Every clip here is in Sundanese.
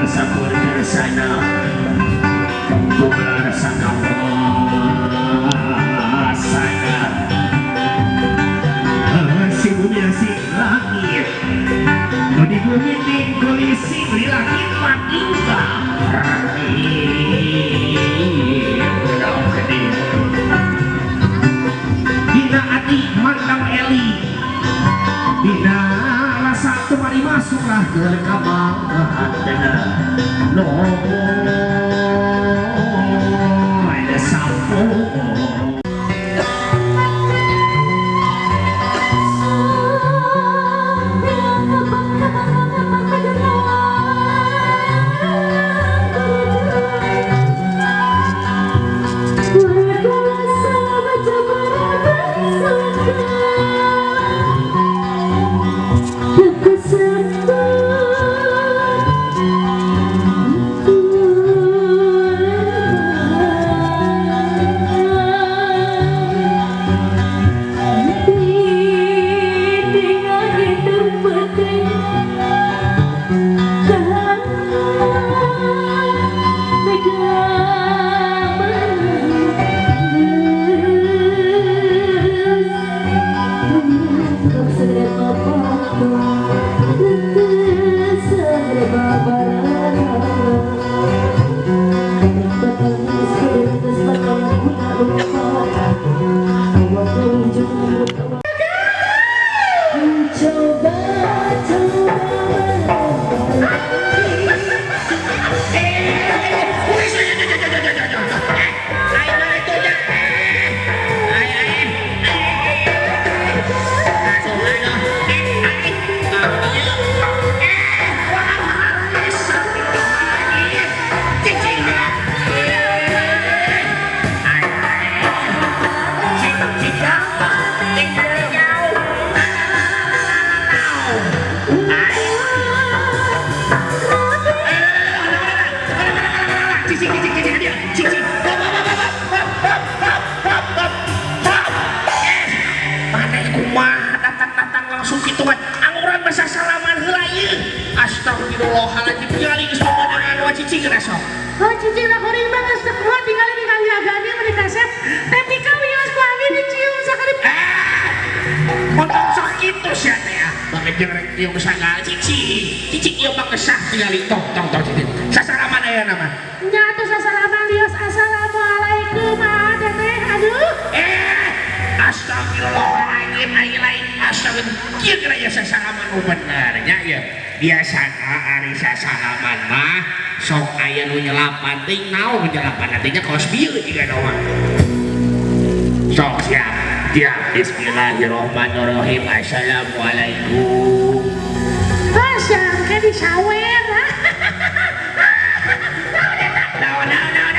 Gumelar sakur kersana, gumelar sakawasana. Si bumi si langit, nu di bumi tingkulisi di langit matingkah. Dina ati mantang eli, dina rasa tumari masuklah ke kamar hatena. No, ada sampo. Astagfirullahaladzim, tinggali geus pemandangan wa cicing geus sok. Oh cicing lah kuring mah geus teu kuat tinggali di kaliagane mun kasep. Tapi ka wios ku abi dicium sakarep. Potong sok kitu sia teh ya. Bang jeung rek cium sagala cicing. Cicing ieu mah kesah tinggali tong tong tong cicing. Sasalaman aya nama. Nya atuh sasalaman wios assalamualaikum ah teteh aduh. Astagfirullahaladzim, aing lain astagfirullah. Kieu geura ya sasalaman nu bener nya ieu. Biasana ari sasalaman mah sok aya nu nyelapan teuing naon nu nyelapan nantinya kaos bieu jiga mah. Sok siap. Siap. Bismillahirrahmanirrahim. Assalamualaikum. Pasang ke disawer. Naon naon naon.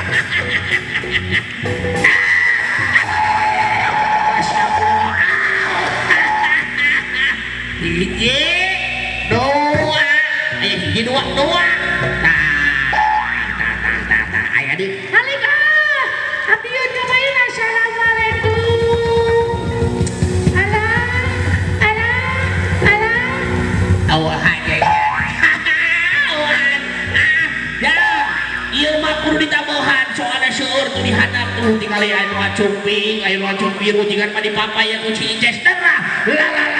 Hiji, dua, aya hiji dua, dua. Tah, tah, tah, tah, tah, aya di. Balik ah, abdi nyobain assalamualaikum. Alah, alah, alah. Awah aja ya. Ya, ieu mah kudu ditambahan soalna seueur tuh dihandap tuh tingali anu acung pink, aya nu acung biru jigan mah dipapaya ku si Inces terah. La la